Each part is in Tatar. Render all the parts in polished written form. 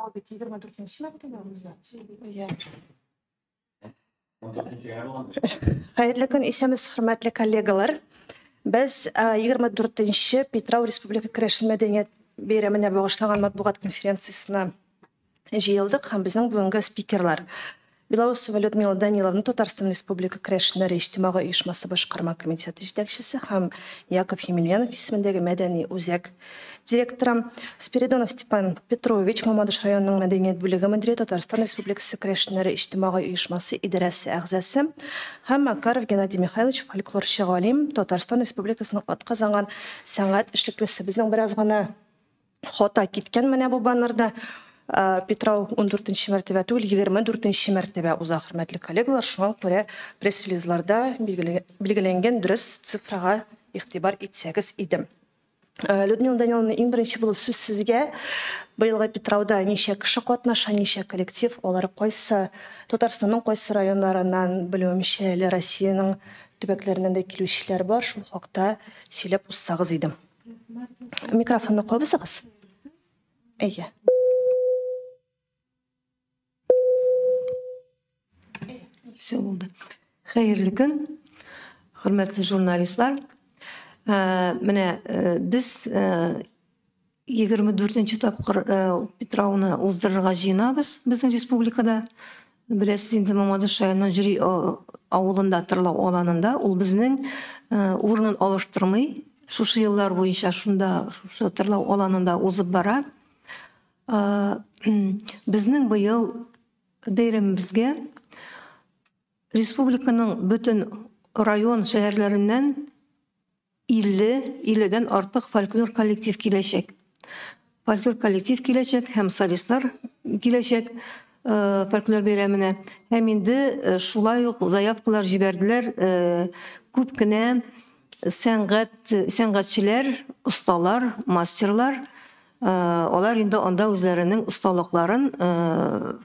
Питрау бит 24 мәртәбә уза. Иә. Хәерле көн, исәнмесез, хөрмәтле коллегалар. Без 24 Питрау Республика керәшен мәдәният бәйрәменә багышланган матбугат конференциясенә җыелдык һәм безнең бүгенге спикерлар: Белоусова Людмила Даниловна, Татарстан Республика керәшеннәре иҗтимагый оешмасы башкарма комитеты җитәкчесе һәм Яков Емельянов исемендәге мәдәни үзәк директоры, Спиридонов Степан Петрович, Мамадыш районының мәдәният бүлеге мөдире, Татарстан Республикасы керәшеннәре иҗтимагый оешмасы идарәсе әгъзасы һәм Макаров Геннадий Михайлович, фольклорчы галим, Татарстан Республикасының атказанган сәнгать эшлеклесе. Безнең бераз гына хата киткән менә бу баннерда. Питрау 14 мәртәбә түгел, 24 мәртәбә уза, хөрмәтле коллегалар. Шуңа күрә пресс-релизларда билгеләнгән дөрес цифрага игътибар итсәгез иде. Людмила Даниловна, иң беренче булып сүз сезгә. Быелгы Питрауда ничә кеше катнаша, ничә коллектив, алар кайсы Татарстанның кайсы районнарыннан, белүемчә, әле Россиянең төбәкләреннән дә килүчеләр бар, шул хакта сөйләп узсагыз иде. Микрофонны кабызыгыз. Әйе. Все булды. Хәерле көн, хөрмәтле журналистлар. Менә без 24 тапкыр Питрауны уздырырга җыенабыз безнең республикада. Беләсез инде, Мамадыш районының Җөри авылында, Тырлау аланында ул безнең урынын алыштырмый. Шушы еллар буенча шунда, шушы Тырлау аланында узып бара. Безнең быел бәйрәмебезгә республиканың бөтен район, шәһәрләреннән 50, 50дән артык фольклор коллектив киләчәк. Фольклор коллектив киләчәк һәм солистлар киләчәк фольклор бәйрәменә. Һәм инде шулай ук заявкалар җибәрделәр күп кенә сәнгать, сәнгатьчеләр, осталар, мастерлар. Алар инде анда үзләренең осталыкларын,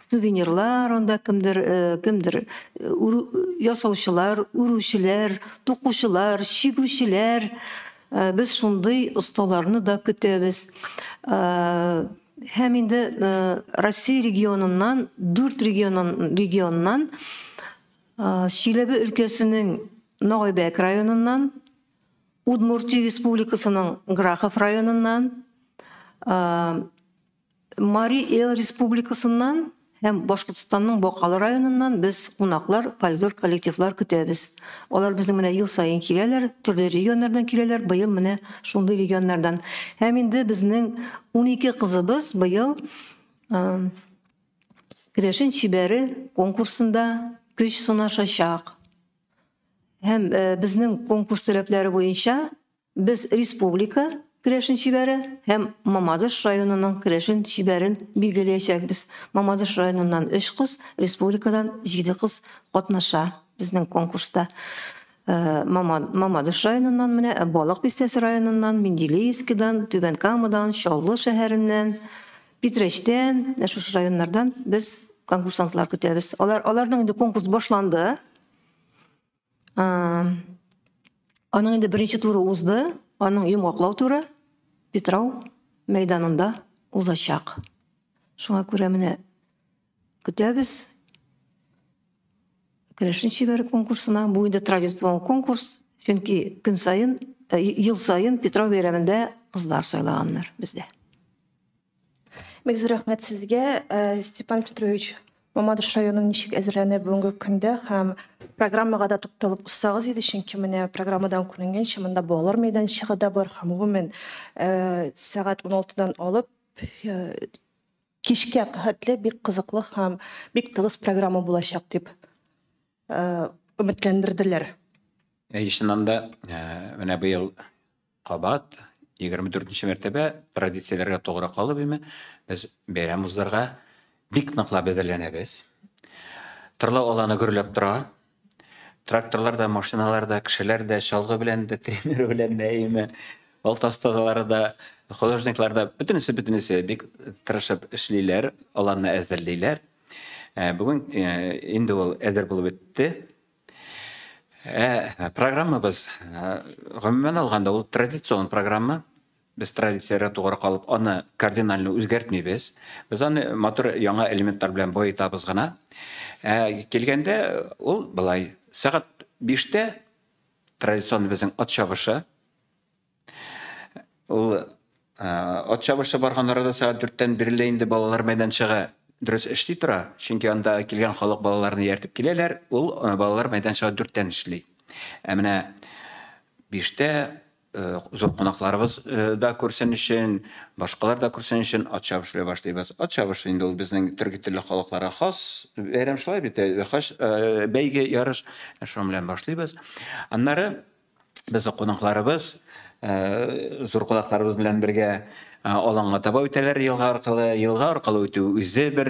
сувенирлар анда кемдер, кемдер ясаучылар, үрүчеләр, тукучылар, чигүчеләр. Без шундый осталарны да көтәбез. Һәм инде Россия регионыннан, дүрт регионнан, регионнан Чиләбе өлкәсенең Ногайбәк районыннан, Удмуртия Республикасының Грахов районыннан, Мари Эл Республикасыннан һәм Башкортстанның Бакалы районыннан без кунаклар, фольклор коллективлар көтәбез. Алар безнең менә ел саен киләләр, төрле регионнардан киләләр, быел менә шундый регионнардан. Һәм инде безнең 12 кызыбыз быел Керәшен чибәре конкурсында көч сынашачак. Һәм безнең конкурс таләпләре буенча без республика керәшен чибәре һәм Мамадыш районының керәшен чибәрен билгеләячәкбез. Мамадыш районыннан 3 кыз, республикадан 7 кыз катнаша безнең конкурста. Мамадыш районыннан менә Балык Бистәсе районыннан, Менделеевскидан, Түбән Камадан, Чаллы шәһәреннән, Питрәчтән, менә шушы районнардан без конкурсантлар көтәбез. Алар аларның инде конкурс башланды. Аның инде беренче туры узды, аның йомгаклау туры Питрау мәйданында узачак. Шуңа күрә менә көтәбез. Керәшен чибәре конкурсына. Бу инде традицион конкурс, чөнки көн саен, ел саен Питрау бәйрәмендә кызлар сайлаганнар бездә. Бик зур рәхмәт сезгә, Степан Петрович. Мамадыш районы ничек әзерләнә бүгенге көндә һәм программага да тукталып узсагыз иде, чөнки менә программадан күренгәнчә, монда балалар мәйданчыгы да бар һәм гомумән сәгать 16-дан алып кичкә хәтле бик кызыклы һәм бик тыгыз программа булачак дип өметләндерделәр. Әйе, чыннан да, менә быел кабат 24 нче мәртәбә традицияләргә тугры калып име, без бәйрәм уздырырга бик ныклап әзерләнәбез. Тырлау аланы гөрләп тора. Тракторлар да, машиналар да, кешеләр дә, чалгы белән дә, тренер белән дә име, балта осталары да, художниклар да, бөтенесе, бөтенесе бик тырышып эшлиләр, аланны әзерлиләр. Бүген инде ул әзер булып бетте. Ә программабыз, гомумән алганда, ул традицион программа. Без традицияләргә тугры калып, аны кардинально үзгәртмибез. Без аны матур яңа элементлар белән баетабыз гына. Ә килгәндә ул былай, сәгать 5тә традицион безнең ат чабышы. Ул ат чабышы барган арада сәгать 4тән бирле инде балалар мәйданчыгы дөрес эшли тора. Чөнки анда килгән халык балаларны ияртеп киләләр. Ул балалар мәйданчыгы 4тән эшли. Ә менә 5тә зур кунакларыбыз да күрсен өчен, башкалар да күрсен өчен ат чабышы белән башлыйбыз. Ат чабышы инде ул безнең төрки телле халыкларга хас бәйрәм, шулай бит, хас бәйге, ярыш. Шуның белән башлыйбыз. Аннары безнең кунакларыбыз, зур кунакларыбыз белән бергә аланга таба үтәләр елга аркылы. Елга аркылы үтү үзе бер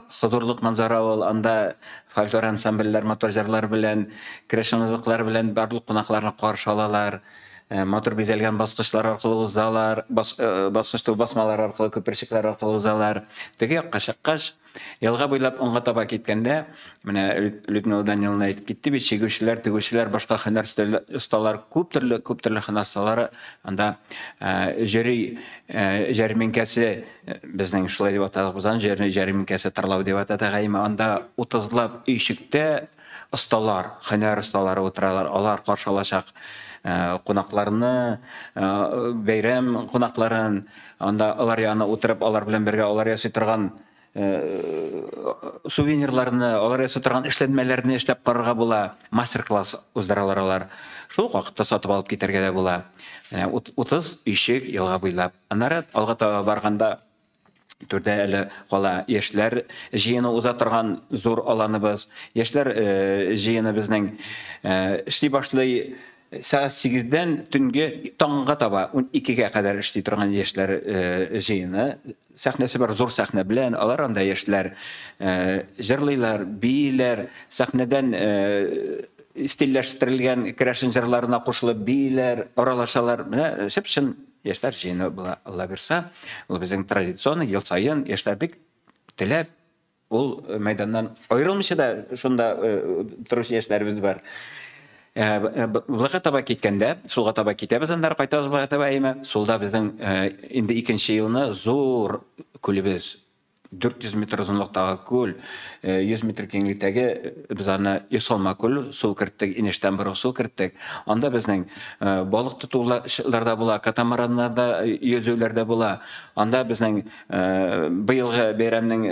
хозурлык манзара ул. Анда фольклор ансамбльләр матур җырлар белән, керәшен музыклар белән барлык кунакларны каршы алалар. Матур бизәлгән баскычлар аркылы узалар, баскыч түгел, басмалар аркылы, күперчекләр аркылы узалар. Теге якка чыккач, елга буйлап уңга таба киткәндә, менә Людмила Даниловна әйтеп китте бит, чигүчеләр, тегүчеләр, башка һөнәр осталар, күп төрле, күп төрле һөнәр осталары анда җөри жәрминкәсе, безнең шулай дип атадык без аны, җөри жәрминкәсе тарлау дип атадык, әйме, анда 30лап өйчектә осталар, һөнәр осталары утыралар, алар каршы алачак кунакларны, бәйрәм кунакларын, анда алар янына утырып, алар белән бергә алар ясый торган сувенирларны, алар ясый торган эшләнмәләрне эшләп карарга була, мастер-класс уздыралар алар. Шул ук вакытта сатып алып китәргә дә була. 30 өйчек елга буйлап. Аннары алга таба барганда түрдә әле кала яшьләр җыены уза торган зур аланыбыз. Яшьләр җыены безнең эшли башлый сәгать 8дән төнге таңга таба 12гә кадәр эшли торган яшьләр җыены. Сәхнәсе бар, зур сәхнә белән, алар анда яшьләр җырлыйлар, бииләр, сәхнәдән стильләштерелгән керәшен җырларына кушылып бииләр, аралашалар. Менә чып-чын яшьләр җыены була, Алла бирса. Ул безнең традиционный, ел саен яшьләр бик теләп ул мәйданнан аерылмыйча да шунда торучы яшьләребез бар. Былайга таба киткәндә, сулга таба китәбез, аннары кайтабыз былайга таба, әйме. Сулда безнең инде икенче елны зур күлебез, 400 метр озынлыктагы күл, 100 метр киңлектәге, без аны ясалма күл, су керттек, инештән борып су керттек. Анда безнең балык тотулар да була, катамараннарда йөзүләр дә була. Анда безнең быелгы бәйрәмнең,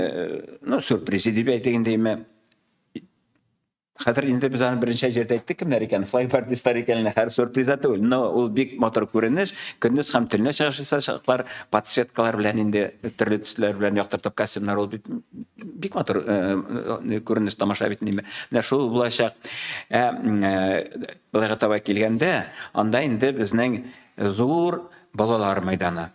ну, сюрпризы дип әйтик инде, әйме. Хәзер инде без аны берничә җирдә әйттек, кемнәр икән, флай-артистлар икәнен, һәр сюрприза түгел, но ул бик матур күренеш. Көндез һәм төнлә чыгыш ясаячаклар, подсветкалар белән инде төрле төсләр белән яктыртып костюмнар, ул бит бик матур күренеш, тамаша бит инде. Менә шул булачак. Ә былайга таба килгәндә, анда инде безнең зур балалар мәйданы.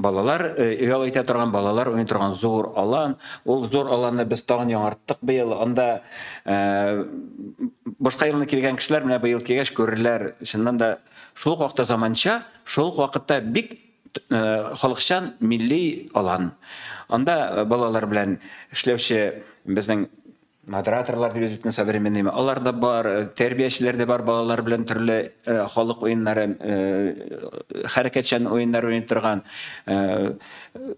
Балалар ял итә торган, балалар уйный торган зур алан. Ул зур аланны без тагын яңарттык быел. Анда башка елны килгән кешеләр менә быел килгәч күрерләр. Чыннан да шул ук вакытта заманча, шул ук вакытта бик халыкчан милли алан. Анда балалар белән эшләүче безнең модераторлар дип бит современный, алар да бар, тәрбиячеләр дә бар, балалар белән төрле халык уеннары, хәрәкәтчән уеннар уйный торган,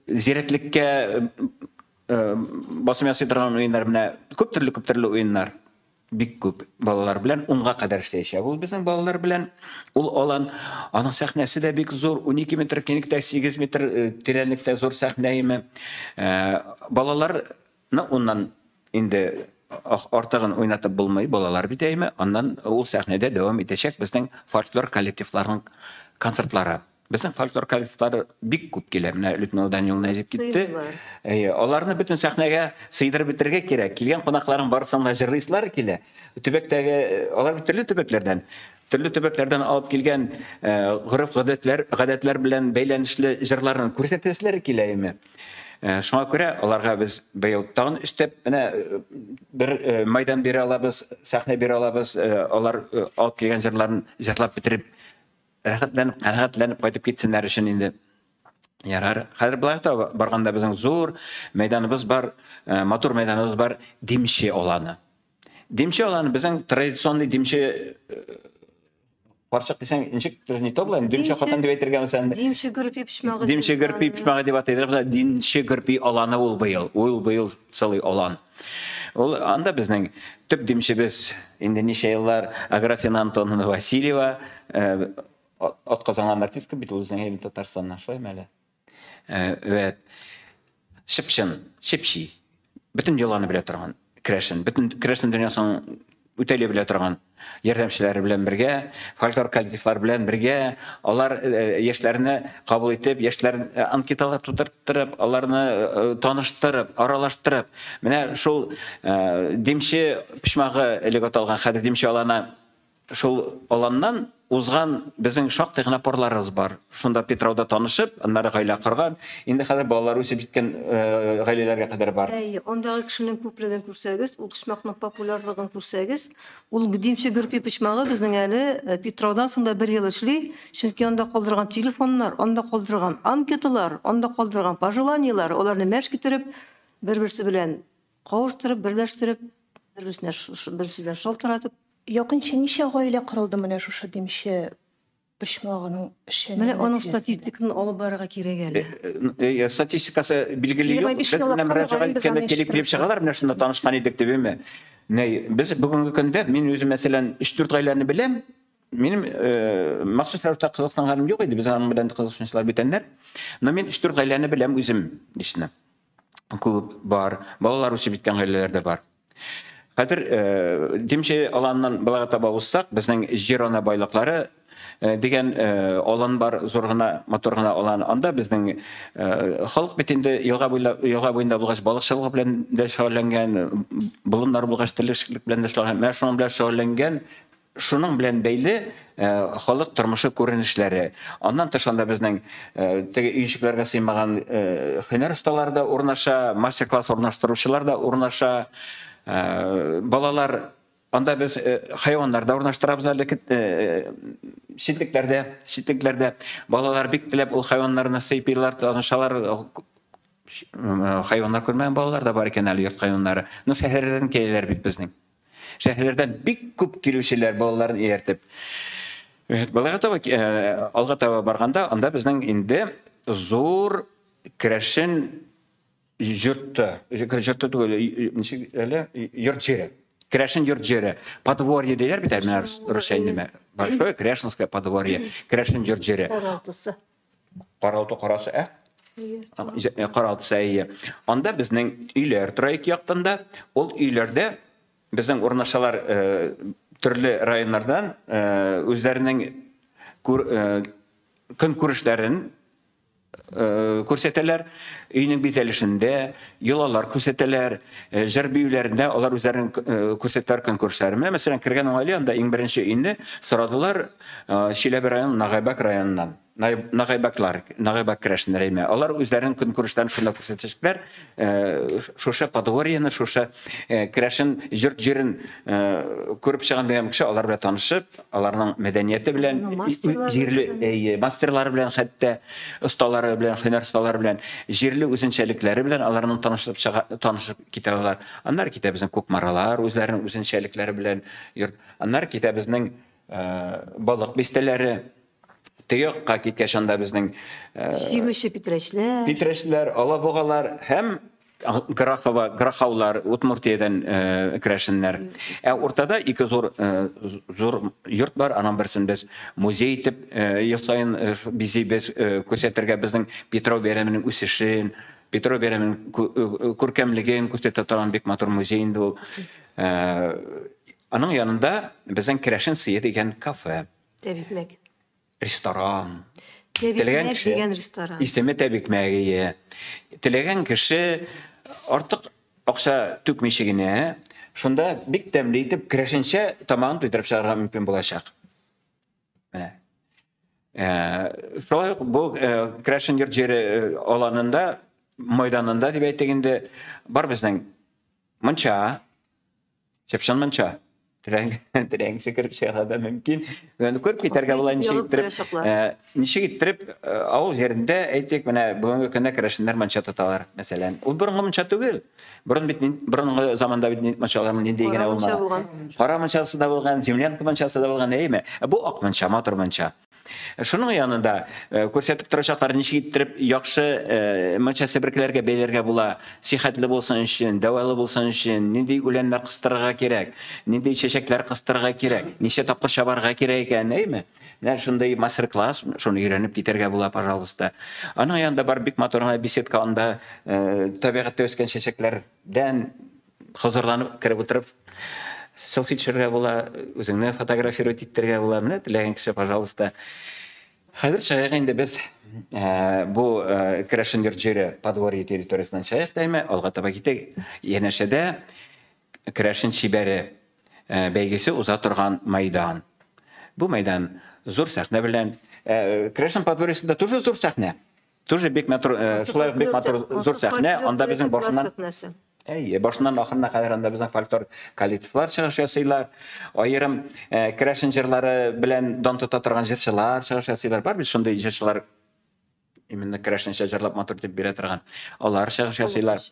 зирәклеккә басым ясый торган уеннар, менә күп төрле, күп төрле уеннар. Бик күп балалар белән 10-га кадәр эшләячәк. Ул безнең балалар белән ул алан, аның сәхнәсе дә бик зур, 12 метр киңлектә, 8 метр тирәнлектә зур сәхнә име. Балаларны уннан инде артыгын уйнатып булмый, балалар бит әйме, аннан ул сәхнәдә дәвам итәчәк безнең фольклор коллективларының концертлары. Безнең фольклор коллективлары бик күп килә. Менә Людмила Даниловна әйтеп китте. Әйе, аларны бөтен сәхнәгә сыйдырып бетерергә кирәк. Килгән кунакларның барысын да җырлыйсылар килә. Төбәктәге, алар бит төрле төбәкләрдән, төрле төбәкләрдән алып килгән гореф-гадәтләр, гадәтләр белән бәйләнешле җырларын күрсәтәселәр килә име. Шуңа күрә аларга без быел тагын өстәп менә бер майдан бирә алабыз, сәхнә бирә алабыз. Алар алып килгән җырларын җырлап бетереп, рәхәтләнеп, канәгатьләнеп кайтып китсеннәр өчен инде. Ярар. Хәзер былай да барганда безнең зур мәйданыбыз бар, матур мәйданыбыз бар, Димче аланы. Димче аланы безнең традиционный димче Карчык дисәң, ничек не то була, димче хатын дип әйтергә мәсәлән. Димче гөрпи почмагы. Димче гөрпи почмагы дип атыйлар. Димче гөрпи аланы ул быел. Ул быел целый алан. Ул анда безнең төп димчебез инде ничә еллар Аграфена Антоновна Васильева, атказанган артистка бит ул безнең әйбәт Татарстаннан, шулаймы әле? Вәт. Чып-чын, чеп-чи. Бөтен йоланы белә торган керәшен, бөтен керәшен дөньясын үтәли белә торган ярдәмчеләре белән бергә, фольклор коллективлар белән бергә, алар яшьләрне кабул итеп, яшьләр анкеталар тутырттырып, аларны таныштырып, аралаштырып, менә шул димче почмагы элек аталган, хәзер димче аланы, шул аланнан узган безнең шактый гына парларыбыз бар. Шунда Питрауда танышып, аннары гаилә корган, инде хәзер балалар үсеп җиткән гаиләләргә кадәр бар. Әйе, андагы кешенең күплеген күрсәгез, ул почмакның популярлыгын күрсәгез, ул димче гөрпи почмагы безнең әле Питраудан соң да бер ел эшли, чөнки анда калдырган телефоннар, анда калдырган анкеталар, анда калдырган пожеланиелар, аларны мәш китереп, бер-берсе белән кавыштырып, берләштереп, бер-берсенә берсе белән шалтыратып. Якынча ничә гаилә корылды менә шушы димче почмагының эшчәнлеге? Менә аның статистикасын алып барырга кирәк әле. Статистикасы билгеле юк. Без менә мөрәҗәгать иткәндә килеп килеп чыгалар, менә шунда танышкан идек дип, әйме. Без бүгенге көндә, мин үзем мәсәлән 3-4 гаиләне беләм. Минем махсус рәвештә кызыксынганым юк иде, без аның белән кызыксынучылар бүтәннәр. Но мин 3-4 гаиләне беләм үзем лично. Күп бар, балалар үсеп җиткән гаиләләр дә бар. Хәзер димче аланнан балага таба узсак, безнең җир ана байлыклары дигән алан бар, зур гына, матур гына алан. Анда безнең халык бит инде елга буенда булгач балыкчылык белән дә шөгыльләнгән, болыннар булгач терлекчелек белән дә шөгыльләнгән. Менә шуның белән шөгыльләнгән, шуның белән бәйле халык тормышы күренешләре. Аннан тыш анда безнең теге өенчекләргә сыймаган һөнәр осталары да урнаша, мастер-класс урнаштыручылар да урнаша. Балалар, анда без хайваннар да урнаштырабыз әле читлекләрдә. Балалар бик теләп ул хайваннарны сыйпыйлар, танышалар. Хайваннар күрмәгән балалар да бар икән әле, йорт хайваннары. Но шәһәрләрдән киләләр бит безнең. Шәһәрләрдән бик күп килүчеләр балаларын ияртеп. Балага таба, алга таба барганда, анда безнең инде зур керәшен йорты, йорты түгел, ничек әле, йорт җире. Керәшен йорт җире. Подворье диләр бит әле, русча инде. Большое керәшенское подворье. Керәшен йорт җире. Каралтысы. Каралты карасы, ә? Каралтысы, әйе. Анда безнең өйләр тора ике яктан да. Ул өйләрдә безнең урнашалар төрле районнардан үзләренең көнкүрешләрен күрсәтәләр, өйнең бизәлешендә, йолалар күрсәтәләр, җыр биюләрендә алар үзләренең күрсәтәләр көнкүрешләрен. Менә мәсәлән, кергән уңайлы анда иң беренче өйне сорадылар Чиләбе районы Нагайбак районыннан. Нагайбаклар, Нагайбак керәшеннәре әйме. Алар үзләренең көнкүрешләрен шунда күрсәтәчәкләр. Шушы подворьены, шушы керәшен йорт җирен күреп чыган дигән кеше алар белән танышып, аларның мәдәнияте белән, җирле мастерлары белән, хәтта осталары белән, һөнәр осталары белән, җирле үзенчәлекләре белән аларның танышып чыга, танышып китә алар. Аннары китә безнең Кукмаралар үзләренең үзенчәлекләре белән йорт. Аннары китә безнең балык бистәләре. Төякка киткәч анда безнең Чигүче Питрәчләр, Питрәчләр, Алабугалар һәм Грахова, Грахаулар, Удмуртиядән керәшеннәр. Ә уртада ике зур зур йорт бар, аның берсен без музей итеп ел саен бизибез, күрсәтергә безнең Питрау бәйрәменең үсешен, Питрау бәйрәменең күркәмлеген күрсәтә торган бик матур музей инде ул. Аның янында безнең Керәшен сые дигән кафе. Тәбикмәк. Ресторан. Теләгән дигән ресторан. Исеме Тәбикмәк. Теләгән кеше артык акча түкмичә генә, шунда бик тәмле итеп керәшенчә тамагын туйдырып чыгарга мөмкин булачак. Менә. Шулай ук бу керәшен йорт җире аланында, майданында дип әйтик инде, бар безнең мунча, чепчен мунча. Теләгән кеше кереп чыгарга да мөмкин. Аны күреп китәргә була ничек иттереп, ничек иттереп авыл җирендә, әйтик, менә бүгенге көндә керәшеннәр мунча тоталар, мәсәлән. Ул борынгы мунча түгел. Борын бит борынгы заманда бит мунчаларның нинди генә булмаган. Кара мунчасы да булган, землянка мунчасы да булган, әйеме? Бу ак мунча, матур мунча. Шуның янында күрсәтеп торачаклар, ничек иттереп яхшы мунча себеркеләргә бәйләргә була, сихәтле булсын өчен, дәвалы булсын өчен, нинди үләннәр кыстырырга кирәк, нинди чәчәкләр кыстырырга кирәк, ничә тапкыр чабарга кирәк икән, әйеме? Менә шундый мастер-класс, шуны өйрәнеп китәргә була, пожалуйста. Аның янында бар бик матур гына беседка, анда табигатьтә үскән чәчәкләрдән хозурланып кереп утырып селфи төшерергә була, үзеңне фотографировать иттерергә була. Менә теләгән кеше, пожалуйста. Хәзер чыгыйк инде без бу Керәшен йорт җире подворье территориясеннән чыгыйк та әйме, алга таба китик. Янәшәдә Керәшен чибәре бәйгесе уза торган майдан. Бу майдан зур сәхнә белән. Керәшен подворьесында тоже зур сәхнә. Тоже бик матур, шулай ук бик матур зур сәхнә, анда безнең башыннан Әйе, башыннан ахырына кадәр анда безнең фольклор коллективлар чыгыш ясыйлар. Аерым керәшен җырлары белән дан тота торган җырчылар чыгыш ясыйлар. Бар бит шундый җырчылар, именно керәшенчә җырлап матур итеп бирә торган. Алар чыгыш ясыйлар.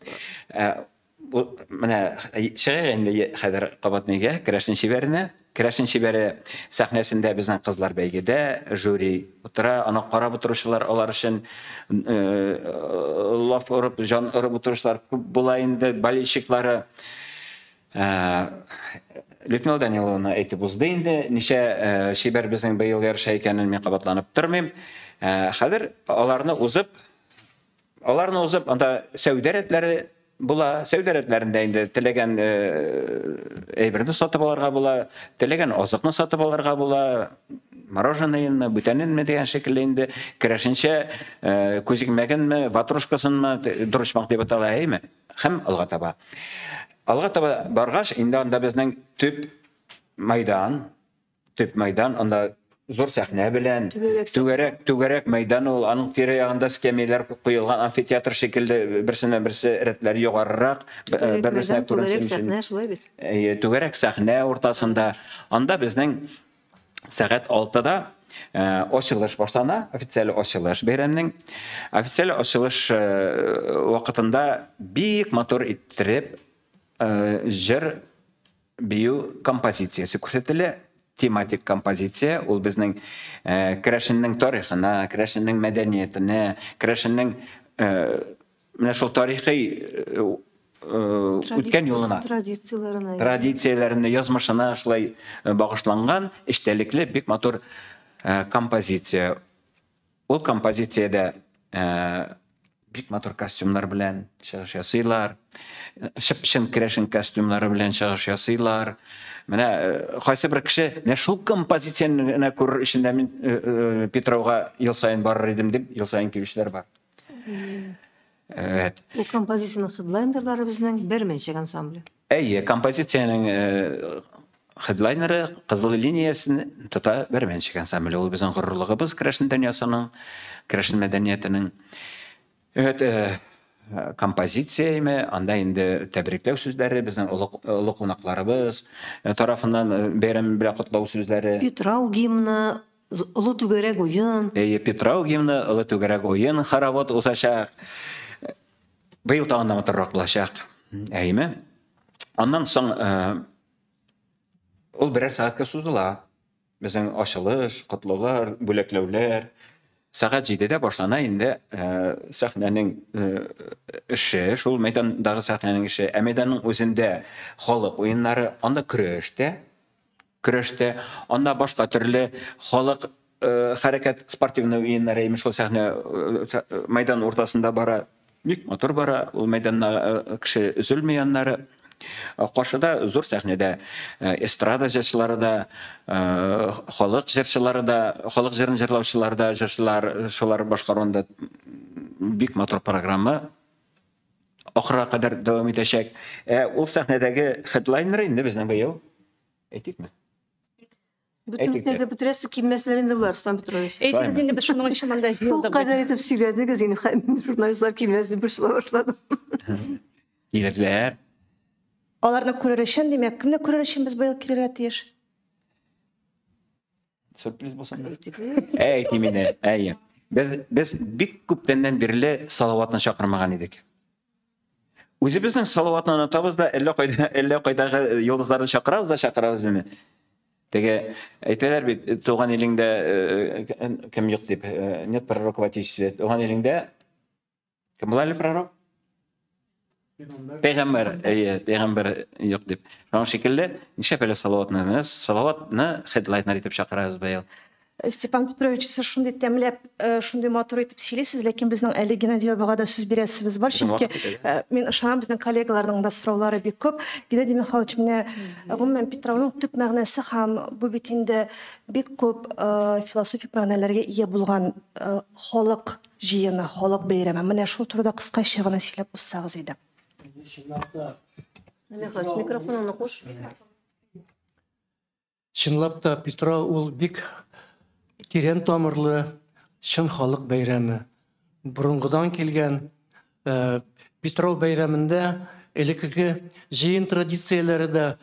Бу менә чыгыйк инде хәзер кабат нигә Керәшен чибәренә. Керәшен чибәре сәхнәсендә безнең кызлар бәйгедә, жюри утыра, аны карап утыручылар алар өчен лаф орып, җан орып утыручылар күп була инде, болельщиклары. Людмила Даниловна әйтеп узды инде, ничә чибәр безнең быел ярыша икәнен мин кабатланып тормыйм. Хәзер аларны узып Аларны узып, анда сәүдә рәтләре була. Сәүдә рәтләрендә инде теләгән әйберне сатып алырга була, теләгән азыкны сатып алырга була, мороженоенмы, бүтәненме дигән шикелле инде, керәшенчә күз икмәгенме, ватрушкасынмы, дурычмак дип атала, әйеме? Һәм алга таба. Алга таба баргач, инде анда безнең төп майдан, Төп мәйдан, анда зур сәхнә белән, түгәрәк, түгәрәк мәйдан ул, аның тирә-ягында скәмияләр куелган, амфитеатр шикелле, берсеннән берсе рәтләр югарырак, бер-берсенә күренсен өчен. Түгәрәк сәхнә, шулай бит? Әйе, түгәрәк сәхнә уртасында. Анда безнең сәгать 6-да ачылыш башлана, официаль ачылыш бәйрәмнең. Официаль ачылыш вакытында бик матур иттереп җыр Бию композициясе күрсәтелә. Тематик композиция, ул безнең керәшеннең тарихына, керәшеннең мәдәниятенә, керәшеннең менә шул тарихи үткән юлына, традицияләренә, традицияләренә, язмышына шулай багышланган эчтәлекле бик матур композиция. Ул композициядә бик матур костюмнар белән чыгыш ясыйлар. Чып-чын керәшен костюмнары белән чыгыш ясыйлар. Менә кайсы бер кеше менә шул композицияне генә күрер өчен дә мин Петрауга ел саен барыр идем дип, ел саен килүчеләр бар. Evet. Ул композициянең хедлайнерлары безнең Бәрмәнчек ансамбле. Әйе, композициянең хедлайнеры кызыл линиясен тота Бәрмәнчек ансамбле. Ул безнең горурлыгыбыз керәшен дөньясының, керәшен мәдәниятенең. Evet, композиция име, анда инде тәбрикләү сүзләре, безнең олы, олы кунакларыбыз тарафыннан бәйрәм белән котлау сүзләре. Питрау гимны, Олы түгәрәк уен. Әйе, Питрау гимны, Олы түгәрәк уен хоровод узачак. Быел тагын да матуррак булачак. Әйеме? Аннан соң ул берәр сәгатькә сузыла. Безнең ачылыш, котлаулар, бүләкләүләр. Сәгать 7-дә башлана инде сәхнәнең эше, шул мәйдандагы сәхнәнең эше. Ә мәйданның үзендә халык уеннары, анда көрәш тә, көрәштә, анда башка төрле халык хәрәкәт спортивный уеннары имеш шул сәхнә мәйдан уртасында бара. Бик матур бара, ул мәйданда кеше өзелми аннары. Каршыда зур сәхнәдә эстрада җырчылары да, халык җырчылары да, халык җырын җырлаучылар да, җырчылар шулар башкаруында бик матур программа ахырга кадәр дәвам итәчәк. Ә ул сәхнәдәге хедлайнер инде безнең быел Әйтикме? Бөтен әйтеп бетерәсе килмәсләр инде болар, Руслан Петрович. Әйтегез инде, без шуның өчен монда җыелдык. Шул кадәр итеп сөйләдегез, инде мин журналистлар килмәс дип борчыла башладым. Килерләр. Аларны күрер өчен, димәк, кемне күрер өчен без быел килергә тиеш? Сюрприз булсын. Әй, мине, әйе. Без бик күптәннән бирле Салаватны чакырмаган идек. Үзебезнең Салаватны онытабыз да, әллә кайда, әллә кайдагы йолдызларны чакырабыз да чакырабыз инде. Теге әйтәләр бит, туган илеңдә кем юк дип, нет пророка в отечестве. Туган илеңдә кем була әле пророк? Пәйгамбәр, әйе, пәйгамбәр юк дип. Шуның шикелле, нишләп әле Салаватны? Менә Салаватны хедлайнер итеп чакырабыз быел. Степан Петрович, сез шундый тәмләп, шундый матур итеп сөйлисез, ләкин безнең әле Геннадий бабага да сүз бирәсебез бар, чөнки мин ышанам, безнең коллегаларның да сораулары бик күп. Геннадий Михайлович, менә гомумән Питрауның төп мәгънәсе һәм бу бит инде бик күп философик мәгънәләргә ия булган халык җыены, халык бәйрәме. Менә шул турыда кыскача гына сөйләп узсагыз иде. Михайлович, микрофоныңны куш. Чынлап та Питрау ул бик тирән тамырлы чын халык бәйрәме. Борынгыдан килгән Питрау бәйрәмендә элеккеге җыен традицияләре дә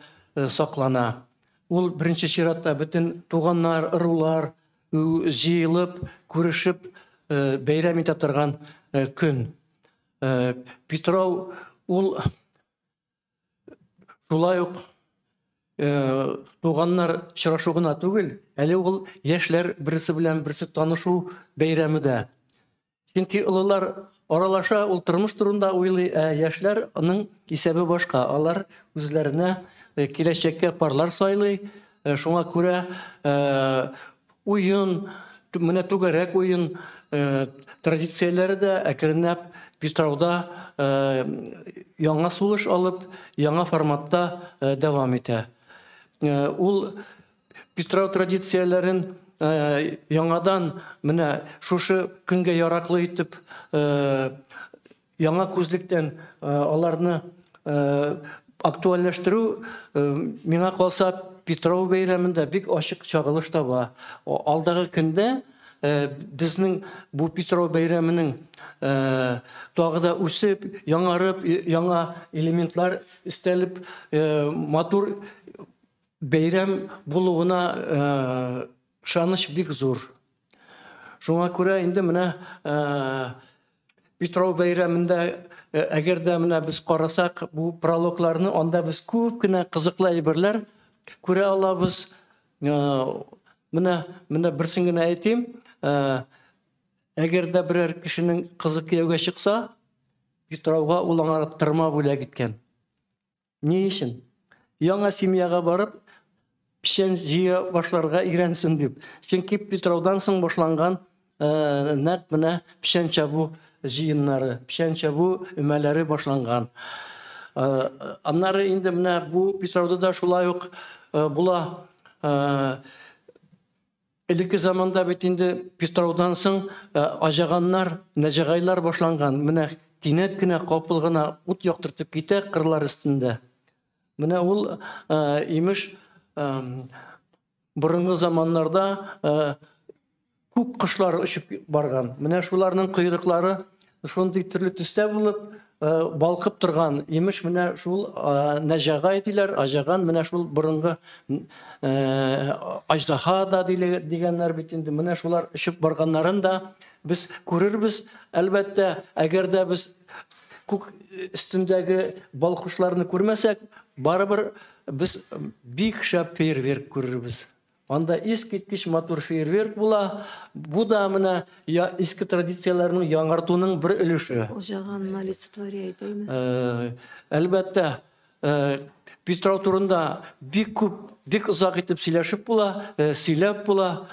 саклана. Ул беренче чиратта бөтен туганнар, ырулар җыелып, күрешеп бәйрәм итә торган көн. Питрау ул шулай ук туганнар очрашу гына түгел, әле ул яшьләр берсе белән берсе танышу бәйрәме дә. Чөнки олылар аралаша, ул тормыш турында уйлый, ә яшьләр аның исәбе башка. Алар үзләренә киләчәккә парлар сайлый. Шуңа күрә уен, менә түгәрәк уен традицияләре дә әкренләп Питрауда яңа сулыш алып, яңа форматта дәвам итә. Ул Питрау традицияләрен яңадан менә шушы көнгә яраклы итеп, яңа күзлектән аларны актуальләштерү, миңа калса, Питрау бәйрәмендә бик ачык чагылыш таба. Алдагы көндә безнең бу Питрау бәйрәменең тагы да үсеп, яңарып, яңа элементлар өстәлеп, матур бәйрәм булуына ышаныч бик зур. Шуңа күрә инде менә Питрау бәйрәмендә, әгәр дә менә без карасак бу прологларны, анда без күп кенә кызыклы әйберләр күрә алабыз. Менә берсен генә әйтим. Әгәр дә берәр кешенең кызы кияүгә чыкса, Питрауга ул аңа тырма бүләк иткән. Ни өчен? Яңа семьяга барып, печән җыя башларга өйрәнсен дип. Чөнки Питраудан соң башланган нәкъ менә печән чабу җыеннары, печән чабу өмәләре башланган. Аннары инде менә бу Питрауда да шулай ук була. Элекке заманда бит инде Питраудан соң аҗаганнар, нәҗагайлар башланган. Менә кинәт кенә капыл гына ут яктыртып китә кырлар өстендә. Менә ул имеш борынгы заманнарда күк кошлары очып барган. Менә шуларның койрыклары шундый төрле төстә булып балкып торган. Имеш менә шул нәҗагай диләр, аҗаган менә шул борынгы аждаһа да дигәннәр бит инде. Менә шулар очып барганнарын да без күрербез. Әлбәттә, әгәр дә без күк өстендәге балкышларны күрмәсәк, барыбер без бик шәп фейерверк күрербез. Анда искиткеч матур фейерверк була. Бу да менә иске традицияләрнең яңартуның бер өлеше. Аҗаганны олицетворяет, әйме? Әлбәттә, Питрау турында бик күп, бик озак итеп сөйләшеп була, сөйләп була.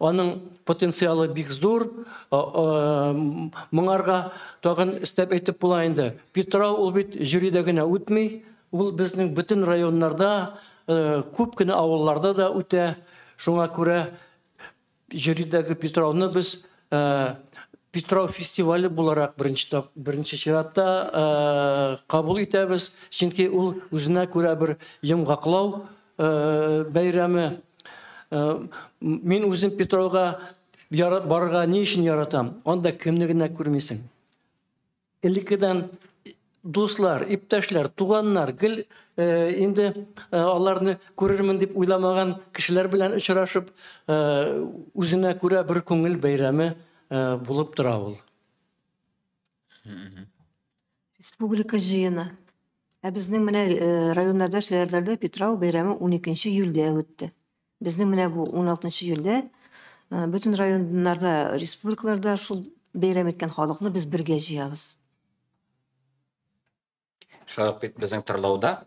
Аның потенциалы бик зур. Моңарга тагын өстәп әйтеп була инде. Питрау ул бит жюрида генә үтми. Ул безнең бөтен районнарда, күп кенә авылларда да үтә. Шуңа күрә жюридәге Питрауны без Питрау фестивале буларак беренче чиратта кабул итәбез. Чөнки ул үзенә күрә бер йомгаклау бәйрәме. Мин үзем Питрауга барырга ни өчен яратам? Анда кемне генә күрмисең. Элеккедән Дуслар, иптәшләр, туганнар гел инде аларны күрермен дип уйламаган кешеләр белән очрашып, үзенә күрә бер күңел бәйрәме булып тора ул. Республика җыены. Ә безнең менә районнарда, шәһәрләрдә Питрау бәйрәме 12 июльдә үтте. Безнең менә бу 16 июльдә бөтен районнарда, республикаларда шул бәйрәм иткән халыкны без бергә җыябыз. Шулай ук бит безнең Тырлауда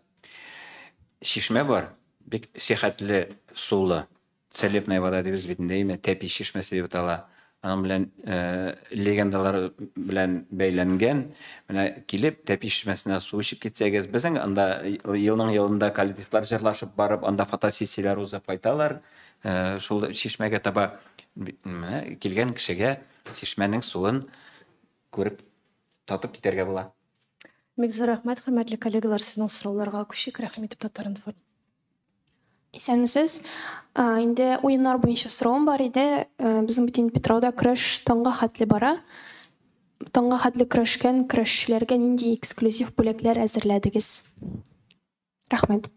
чишмә бар, бик сихәтле сулы. Целебная вода дибез бит инде, әйме, Тәпи чишмәсе дип атала. Аның белән легендалар белән бәйләнгән. Менә килеп Тәпи чишмәсенә су эчеп китсәгез, безнең анда елның елында коллективлар җырлашып барып, анда фотосессияләр узып кайталар. Шул чишмәгә таба менә килгән кешегә чишмәнең суын күреп, татып китәргә була. Бик зур рәхмәт, хөрмәтле коллегалар, сезнең сорауларга күчик, рәхим итеп Татар-информ. Исәнмесез. Инде уеннар буенча соравым бар иде. Безнең бит инде Питрауда көрәш таңга хәтле бара. Таңга хәтле көрәшкән көрәшчеләргә нинди эксклюзив бүләкләр әзерләдегез? Рәхмәт.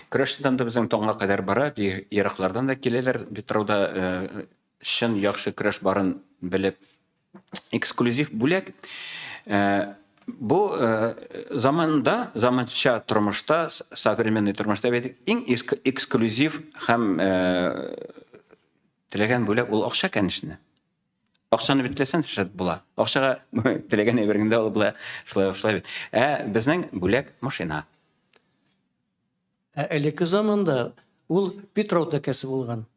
Көрәш да безнең таңга кадәр бара, ераклардан да киләләр. Питрауда чын яхшы көрәш барын белеп, эксклюзив бүләк. Бу заманда, заманча тормышта, современный тормышта бит иң эксклюзив һәм теләгән бүләк ул акча, конечно. Акчаны бит теләсәң эшләтеп була. Акчага теләгән әйбереңне дә алып була. Шулай, шулай бит. Ә безнең бүләк машина. Ә элекке заманда ул Питрау тәкәсе булган.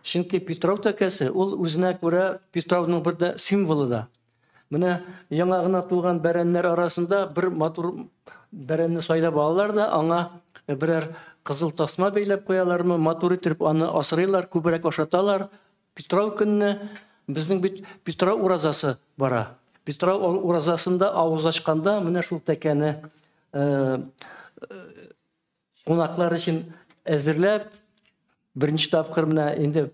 Чөнки Питрау тәкәсе ул үзенә күрә Питрауның бер дә символы да. Менә яңа гына туган бәрәннәр арасында бер матур бәрәнне сайлап алалар да, аңа берәр кызыл тасма бәйләп куялармы, матур итеп аны асрыйлар, күбрәк ашаталар. Питрау көнне безнең бит Питрау уразасы бара. Питрау уразасында авыз ачканда менә шул тәкәне кунаклар өчен әзерләп, беренче тапкыр менә инде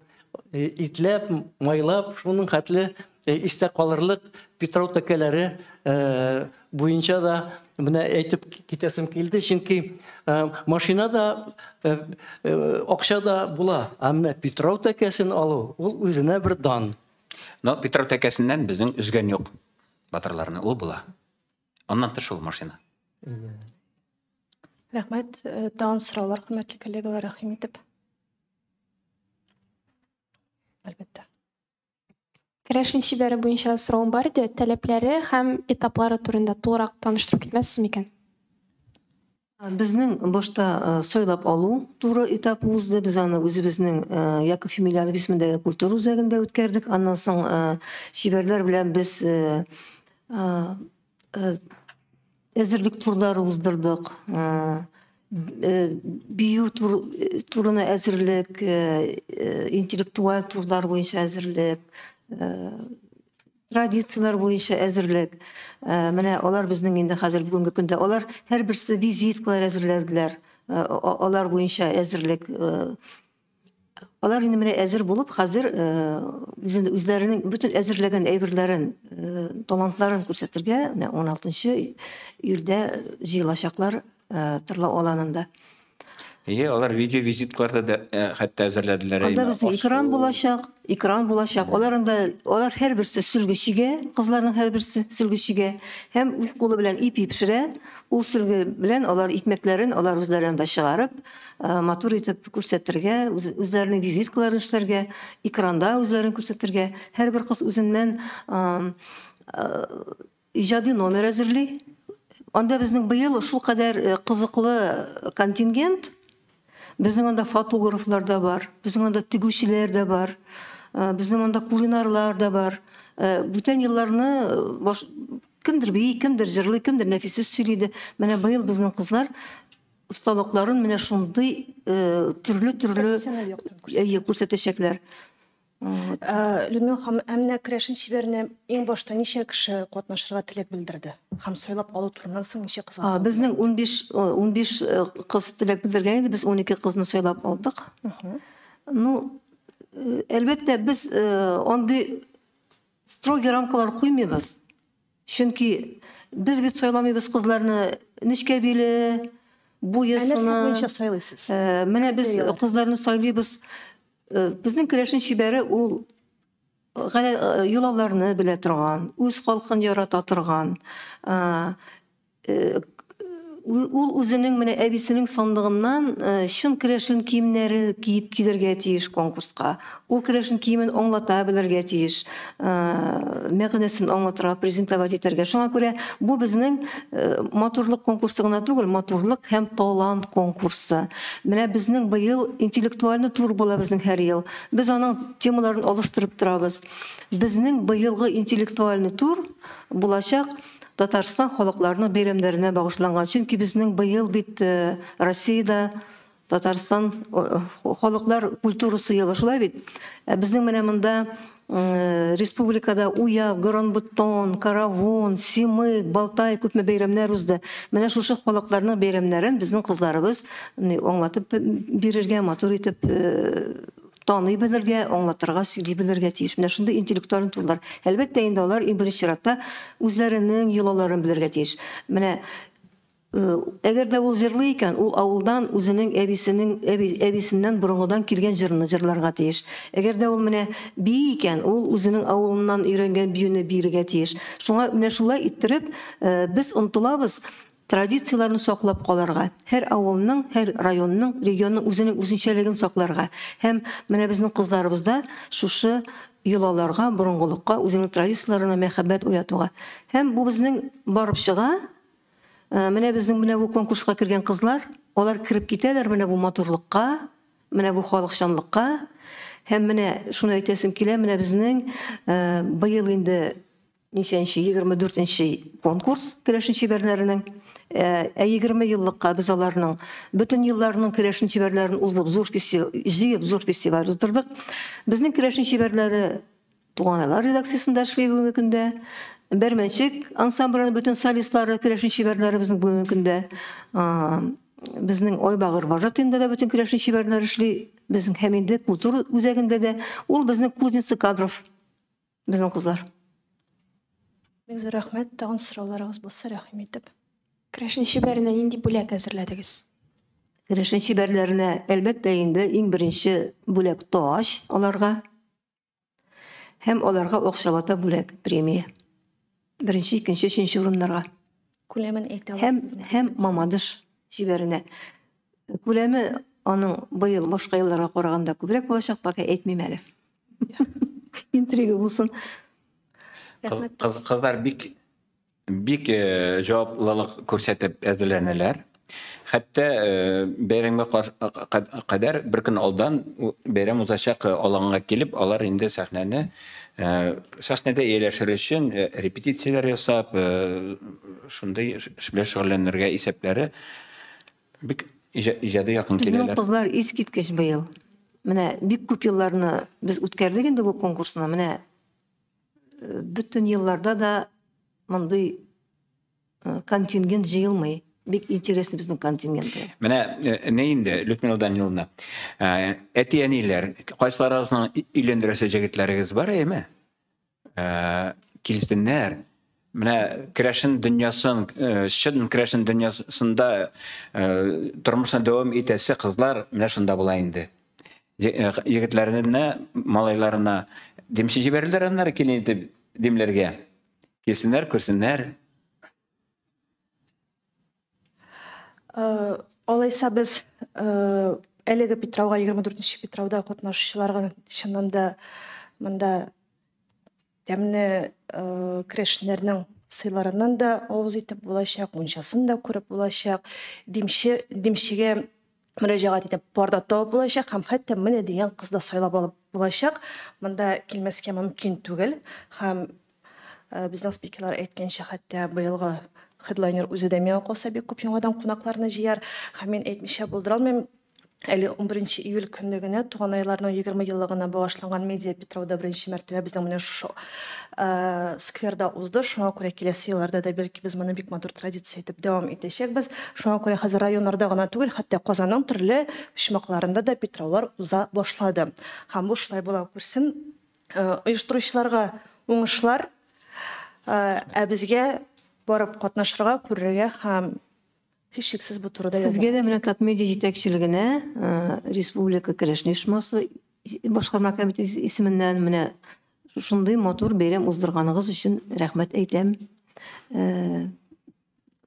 итләп, майлап, шуның хәтле истә калырлык Питрау тәкәләре буенча да менә әйтеп китәсем килде, чөнки машина да, акча да була, ә менә Питрау тәкәсен алу ул үзенә бер дан. Но Питрау тәкәсеннән безнең өзгән юк батырларны, ул була. Аннан тыш ул машина. Рәхмәт. Тагын сораулар, хөрмәтле коллегалар, рәхим итеп. Әлбәттә. Керәшен чибәре буенча соравым бар иде. Таләпләре һәм этаплары турында тулырак таныштырып китмәссез микән? Безнең башта сайлап алу туры этапы узды. Без аны үзебезнең Яков Емельянов исемендәге культура үзәгендә үткәрдек. Аннан соң чибәрләр белән без әзерлек турлары уздырдык. Бию турына әзерлек, интеллектуаль турлар буенча әзерлек, традицияләр буенча әзерлек. Менә алар безнең инде хәзер бүгенге көндә алар һәрберсе визиткалар әзерләделәр. Алар буенча әзерлек. Алар инде менә әзер булып, хәзер үзләренең бөтен әзерләгән әйберләрен, талантларын күрсәтергә менә 16 июльдә җыелачаклар Тырлау аланында. Ие, алар видео визиткаларда да хәтта әзерләделәр. Анда безнең экран булачак, экран булачак. Алар анда, алар һәрберсе сөлге чигә, кызларның һәрберсе сөлге чигә һәм үз кулы белән ипи пешерә. Ул сөлге белән алар икмәкләрен алар үзләре анда чыгарып, матур итеп күрсәтергә, үзләренең визиткаларын эшләргә, экранда үзләрен күрсәтергә. Һәрбер кыз үзеннән иҗади номер әзерли. Анда безнең быел шулкадәр кызыклы контингент. Безнең анда фотографлар да бар, безнең анда тегүчеләр дә бар, безнең анда кулинарлар да бар. Бүтән елларны кемдер бии, кемдер җырлый, кемдер нәфис сүз сөйли иде. Менә быел безнең кызлар осталыкларын менә шундый төрле-төрле күрсәтәчәкләр. Людмила ханым, ә менә керәшен чибәренә иң башта ничә кеше катнашырга теләк белдерде? Һәм сайлап алу турыннан соң ничә кыз алды? Безнең 15 кыз теләк белдергән иде, без 12 кызны сайлап алдык. Ну, әлбәттә, без андый строгий рамкалар куймыйбыз. Чөнки Без бит сайламыйбыз кызларны нечкә биле, буе Ә нәрсә сыны. буенча сайлыйсыз? Менә без Критерийлар. кызларны сайлыйбыз. Безнең керәшен чибәре ул йолаларны белә торган, үз халкын ярата торган, ул үзенең менә әбисенең сандыгыннан чын керәшен киемнәре киеп килергә тиеш конкурска. Ул керәшен киемен аңлата белергә тиеш, мәгънәсен аңлатырга, презентовать итәргә. Шуңа күрә бу безнең матурлык конкурсы гына түгел, матурлык һәм талант конкурсы. Менә безнең быел интеллектуальный тур була безнең һәр ел. Без аның темаларын алыштырып торабыз. Безнең быелгы интеллектуальный тур булачак Татарстан халыкларының бәйрәмнәренә багышланган. Чөнки безнең быел бит Россиядә Татарстан халыклар культурасы елы, шулай бит? Безнең менә монда республикада Уяв, Гранбутон, Каравон, Симык, Балтай күпме бәйрәмнәр узды. Менә шушы халыкларның бәйрәмнәрен безнең кызларыбыз аңлатып бирергә, матур итеп таный белергә, аңлатырга, сөйли белергә тиеш. Менә шундый интеллектуаль турлар. Әлбәттә инде алар иң беренче чиратта үзләренең йолаларын белергә тиеш. Менә әгәр дә ул җырлый икән, ул авылдан үзенең әбисенең әбисеннән борынгыдан килгән җырны җырларга тиеш. Әгәр дә ул менә бии икән, ул үзенең авылыннан өйрәнгән биюне биергә тиеш. Шуңа менә шулай иттереп без омтылабыз традицияләрне саклап калырга, һәр авылның, һәр районның, регионның үзенең үзенчәлеген сакларга. Һәм менә безнең кызларыбызда шушы йолаларга, борынгылыкка, үзенең традицияләренә мәхәббәт уятуга. Һәм бу безнең барып чыга. Менә безнең менә бу конкурска кергән кызлар, алар кереп китәләр менә бу матурлыкка, менә бу халыкчанлыкка. Һәм менә шуны әйтәсем килә, менә безнең быел инде ничәнче, 24нче конкурс керәшен чибәрләренең. Ә 20 еллыкка без аларның бөтен елларының керәшен чибәрләрен узып зур фестиваль, җыеп зур фестиваль уздырдык. Безнең керәшен чибәрләре Туганайлар редакциясендә эшли бүгенге көндә. Бәрмәнчек ансамбленең бөтен солистлары керәшен чибәрләре безнең бүгенге көндә. Безнең Айбагыр вожатыйында да бөтен керәшен чибәрләре эшли. Безнең һәм инде культура үзәгендә дә ул безнең кузница кадров. Безнең кызлар. Бик зур рәхмәт. Тагын сорауларыгыз булса, рәхим итеп. Керәшен чибәренә нинди бүләк әзерләдегез? Керәшен чибәрләренә, әлбәттә инде, иң беренче бүләк таҗ аларга. Һәм аларга акчалата бүләк, премия. Беренче, икенче, өченче урыннарга. Күләмен әйтә Һәм аласызмы? һәм Мамадыш чибәренә. Күләме аның быел башка елларга караганда күбрәк булачак, пока әйтмим әле. Интрига булсын. Рәхмәт. Кызлар бик бик җаваплылык күрсәтеп әзерләнәләр. Хәтта бәйрәмгә кадәр бер көн алдан бәйрәм узачак аланга килеп, алар инде сәхнәне сәхнәдә ияләшер өчен репетицияләр ясап, шундый эш белән шөгыльләнергә исәпләре бик иҗади якын Безнең киләләр. кызлар искиткеч быел. Менә бик күп елларны без үткәрдек инде бу конкурсны. Менә бөтен елларда да мондый контингент җыелмый. Бик интересный безнең контингент. Менә не инде, Людмила Даниловна, әти-әниләр, кайсыларыгызның өйләндерәсе җегетләрегез бар, әйме? Килсеннәр. Менә керәшен дөньясын, чын керәшен дөньясында тормышны дәвам итәсе кызлар менә шунда була инде. Егетләренә, малайларына димче җибәреләр аннары килен итеп димләргә. Килсеннәр, күрсеннәр. Алайса без әлеге Питрауга 24 Питрауда катнашучыларга чыннан да монда тәмле керәшеннәрнең сыйларыннан да авыз итеп булачак, мунчасын да күреп булачак, димче димчегә мөрәҗәгать итеп пар да табып булачак һәм хәтта менә дигән кыз да сайлап алып булачак. Монда килмәскә мөмкин түгел һәм безнең спикерлар әйткәнчә, хәтта быелгы хедлайнер үзе дә миңа калса бик күп яңадан кунакларны җыяр. Һәм мин әйтмичә булдыра алмыйм. Әле 11 июль көнне генә Туганайларның 20 еллыгына багышланган медиа Питрауда беренче мәртәбә безнең менә шушы скверда узды. Шуңа күрә киләсе елларда да бәлки без моны бик матур традиция итеп дәвам итәчәкбез. Шуңа күрә хәзер районнарда гына түгел, хәтта Казанның төрле почмакларында да Питраулар уза башлады. Һәм бу шулай була күрсен. Оештыручыларга уңышлар, ә безгә Барып катнашырга, күрергә һәм һичшиксез бу турыда язарга. Сезгә дә менә Татмедиа җитәкчелегенә, Республика керәшен оешмасы башкарма комитеты исеменнән менә шушындый матур бәйрәм уздырганыгыз өчен рәхмәт әйтәм.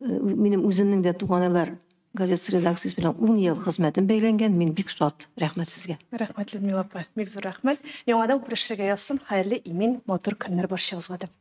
Минем үземнең дә Туганайлар газетасы редакциясе белән 10 ел хезмәтем бәйләнгән. Мин бик шат. Рәхмәт сезгә. Рәхмәт, Людмила апа. Бик зур рәхмәт. Яңадан күрешергә язсын. Хәерле, имин, матур көннәр барчагызга да.